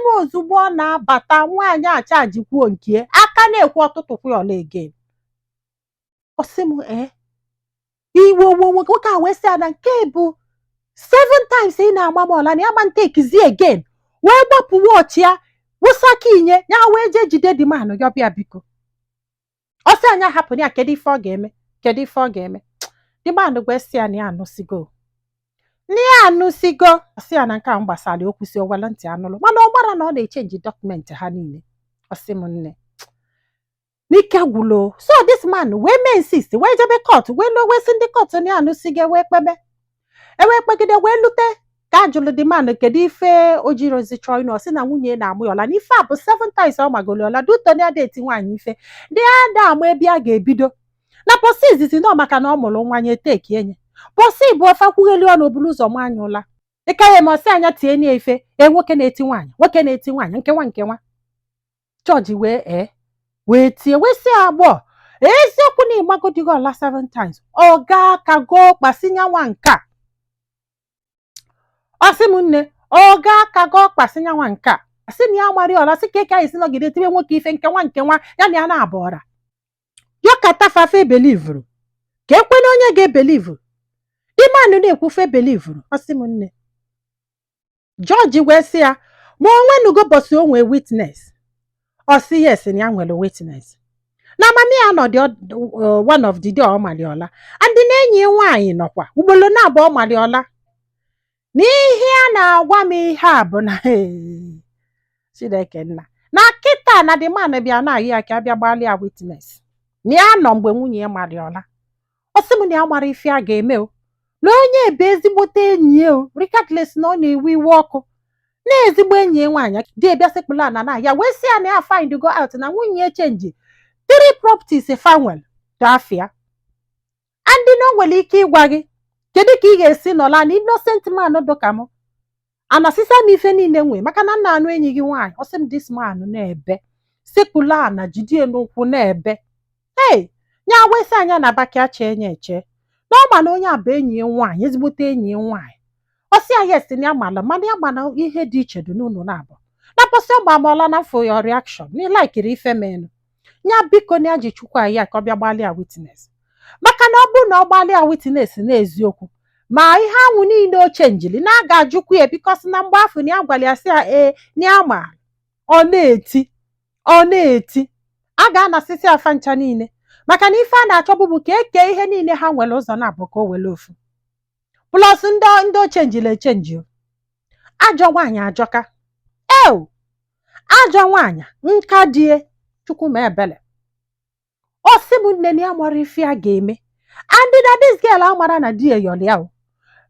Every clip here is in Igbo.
m ozugbo ọ na-abata, nwaanyị achajikwuo nke aka na-ekwu ọtụtụ kwa ọla again. Ọ sị m, ee, iwe owo nwoke a wee sị ya na nke bụ seven times ị na-agba m ọla, na ya ma ntekizi again, wee gbapụ wọchị ya, wụsa aka inye ya, wee jee jide the man ya bịa biko. Ọ sị anya hapụ ya, kedu ife ọ ga-eme? Kedu ife ọ ga-eme? The man wee sị ya na ya anụsigo, na ya anụsigo. Ọ sị ya na nke a m gbasara okwu si owele ntị anụlụ, mana ọ gbara na ọ na-echange document ha niile. Ọ sị m, nne, n'ike gwụlụ. So this man wee mee insist, wee jebe court, wee lụọ, wee sị ndị court na ya anụsigo, wee kpebe, ewee kpegide, wee lute ka a jụrụ the man kedu ife o jirozi chọọ ịnụ. Ọ sị na nwunye na-amụ ya ọla, na ife a bụ seven times ọ magolo ọla duto, na ada eti nwaanyị ife ndị a da ama ebe a ga-ebido na pọsi izizi nọ, maka na ọ mụrụ nwa nye teki enye pọsi bụ ofe akwugheli ọnụ obulu ụzọ manya ụla ịka ya ma. Ọsị anya tie nye ife e, nwoke na-eti nwaanyị, nwoke na-eti nwaanyị nkewa nkewa. Jọji wee wee tie, wee sị agbọ eziokwu na ịgbagodigo ọla seven times, ọ gaa ka goo kpasinyanwa nke a. Ọ sị m, nne, ọ gaa ka goo kpasinyanwa nke a, sị na ya mara ọla, sị ka eke anyị si nọgide tibe nwoke ife nkewa nkewa, ya na ya na-abụ ọra yọkata fafe belivuru ka ekwena onye ga-ebelivu the man na-ekwu fe belivuru. Ọ sị m, nne, jọji wee sị ya ma o nwenugo bọsị o nwee witness. Ọ sị yes, na ya nwere witness, na mami ya nọ dị one of the day ọ maliola, and na enyi ya nwaanyị nọkwa ugboro na abụọ maliola. N'ihe a na-agwa m ihe a bụ na Chineke nna na kịta na the man bịa na-ayị ya ka abịa gbalịa witness na ya nọ mgbe nwunye ya maliola. Ọ sị m na ya mara ife a ga-eme o, na onye ebe ezigbote enyi ya o, regardless na ọ na-ewe iwe ọkụ na ezigbo enyi ya nwaanyị dị ebịa sekpụla na na ya, wee sị ya na ya find go out na nwunye ya change three properties fanwel to afia, and na o nwere ike ịgwa gị kedu ka ị ga-esi nọla na innocent man dụka m anasịsa m ife niile nwee, maka na nna anụ enyi gị nwaanyị. Ọ sị m this man na-ebe sekpụla ana jidie n'ụkwụ na-ebe hey nya wesị anya na bakia chee nye eche na ọ ma na onye a bụ enyi ya nwaanyị, ezigbote enyi ya nwaanyị. Ọ sị ya yes, na ya mala, mana ya mana ihe dị iche dị n'ụlọ na-abụ na bọsị ọgba amụọla na for your reaction na ịlikiri ife menụ ya. Biko, na ya ji chukwu anyị ya ka ọ bịa gbalịa witness, maka na ọ bụrụ na ọ gbalịa witness n'eziokwu ma ihe anwụ niile o changeli na a ga-ajụkwu ya, because na mgbe afọ na ya gwara ya sị ya ee, na ya ma ọ na-eti, ọ na-eti, a ga-anasịsị afa ncha niile, maka na ife a na-achọbụ bụ ka eke ihe niile ha nwere ụzọ na-abụ ka o were ofu plus ndị o changeli echange o. Ajọ nwaanyị ajọka eo, ajọ nwaanyị nka die chukwu ma ebele. Ọ sị m, nne, na ya mara ife a ga-eme, and na this girl amara na di ya yọrọ ya o,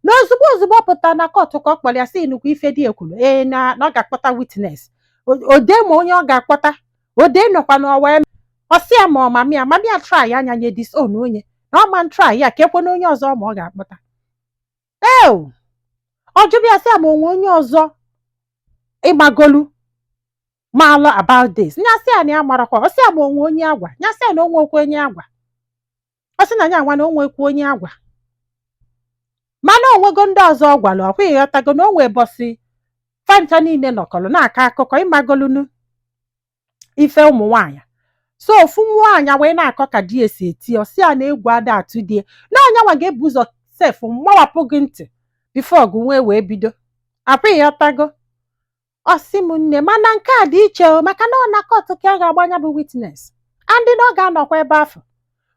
na ozugbo ozugbo ọ pụtara na court ka ọ kpọrọ ya sị nnukwu ife di ya kwuru ee, na ọ ga-akpọta witness ode, ma onye ọ ga-akpọta ode nọkwa na ọwa. Ọ sị ya ma ọ mami ya, mami ya try anya nye disown onye na ọ ma try ya ka ekwe na onye ọzọ ma ọ ga-akpọta eo. Ọ jụbịa ya sị ya ma onwe onye ọzọ ịgbagolu maalụ about this. Nya sị ya na ya marakwa. Ọ sị ya ma onwe onye agwa. Nya sị ya na onwekwa onye agwa. Ọ sị na ya nwa na onwekwa onye agwa, mana onwego ndị ọzọ ọ gwara ọkwa ịghọtago na o nwee bọsị fancha niile nọkọrọ na-akọ akụkọ ịmagolunu ife ụmụ nwaanyị. So ofu nwaanyị wee na-akọ ka di esi eti, ọ sị ya na egwu ada atụ die, na onye nwa ga-ebu ụzọ sef mgbawapụ gị ntị before ọgụ nwee wee bido akwa ịghọtago. Ọ sị m, nne, mana nke a dị iche o, maka na ọ na court ka a ga-agbanya bụ witness, and na ọ ga-anọkwa ebe afọ,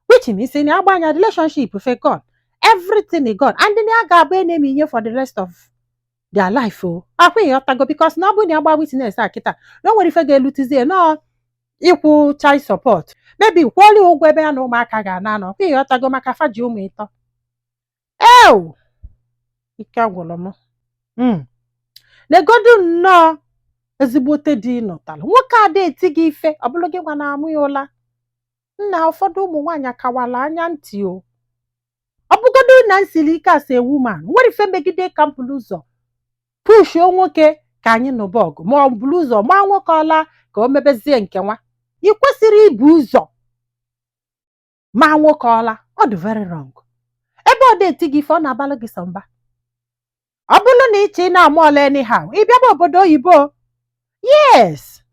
which means na agbanya relationship fe gone, everything is gone, and na ya ga-abụ enemy nye for the rest of their life o. Akwa ịghọtago, because na ọ bụrụ na ya gba witness a kịta, na o nwere ife ga-elutizie nọọ ịkwụ child support, maybe kwụọla ya ụgwọ ebe ya na ụmụaka ga-ana anọ. Ọkwa ịghọtago, maka fa ji ụmụ ịtọ eo. Ike gwụrụ m. Negodu nnọọ ezigbote di nụtalụ nwoke ada eti gị ife, ọ bụrụ gị nwa na-amụ ya ụla. Nna, ụfọdụ ụmụ nwaanyị akawala anya ntị o. Ọ bụgodu na nsiri ike as a woman nwere ife megide ka m buru ụzọ pushuo nwoke ka anyị nụba ọgụ, ma ọ buru ụzọ maa nwoke ọla ka o mebezie nke nwa. Ị kwesịrị ibu ụzọ maa nwoke ọla, ọ dị very wrong. Ebe ọ dị eti gị ife, ọ na-abalụ gị sọ mba. Ọ bụrụ na ị chọ ị na-ama ọla anyhow, ị bịaba obodo oyibo. Yes,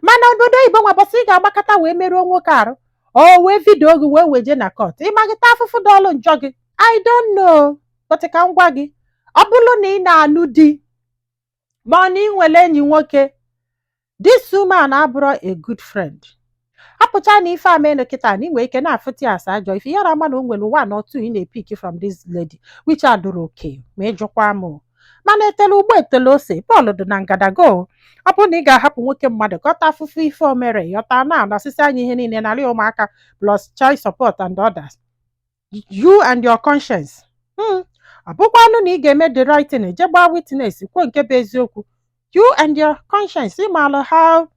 mana obodo oyibo nwa bọsị ị ga-agbakọta wee merụọ nwoke arụ, o wee video gị wee weje na court, ịmagịta afụfụ dọọlụ njọ gị. I don't know, but ka m gwa gị, ọ bụrụ na ị na-anụ di ma ọ na ị nwere enyi nwoke, this woman abụrụ a good friend. Apụcha na ife amenu kịta na ị nwere ike na-afụta ya asa ajọ ife yara ama na o nwere one or two ị na-epick from this lady which adụrụ oke ma ịjụkwa m o. Mana etele ugbo etele ose bọọlụ dị na ngadago. Ọ bụrụ na ị ga-ahapụ nwoke mmadụ ka ọ taa afụfụ ife o mere, yọta na anasịsị anya ihe niile, narị ụmụaka plus child support and others, you and your conscience. Ọ bụkwanụ na ị ga-eme the right thing, je gbaa witness, kwuo nke bụ eziokwu, you and your conscience. Ịmalụ how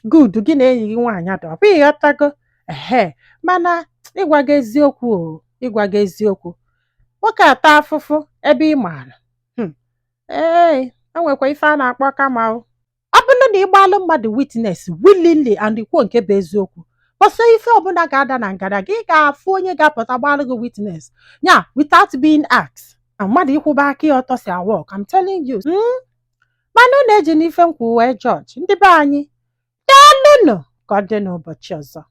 good gị na enyi gị nwaanyị dị, ọ bụghị ghọtago? Ehe, mana ịgwa gị eziokwu o, ịgwa gị eziokwu, nwoke ata afụfụ ebe ị maara. Ee, enwekwa ife a na-akpọ kama o. Ọ bụrụ na ị gbalụ mmadụ witness willingly and kwuo nke bụ eziokwu, ọsọ ife ọbụla ga-ada na ngada gị, ga-afụ onye ga-apụta gbalụ gị witness ya without being asked. Na mmadụ ịkwụba aka ya ọtọ si work, I'm telling you. Mana unu eji n'ife nkwu wee judge ndị be anyị. Daalụnụ, ka ọ dị n'ụbọchị ọzọ.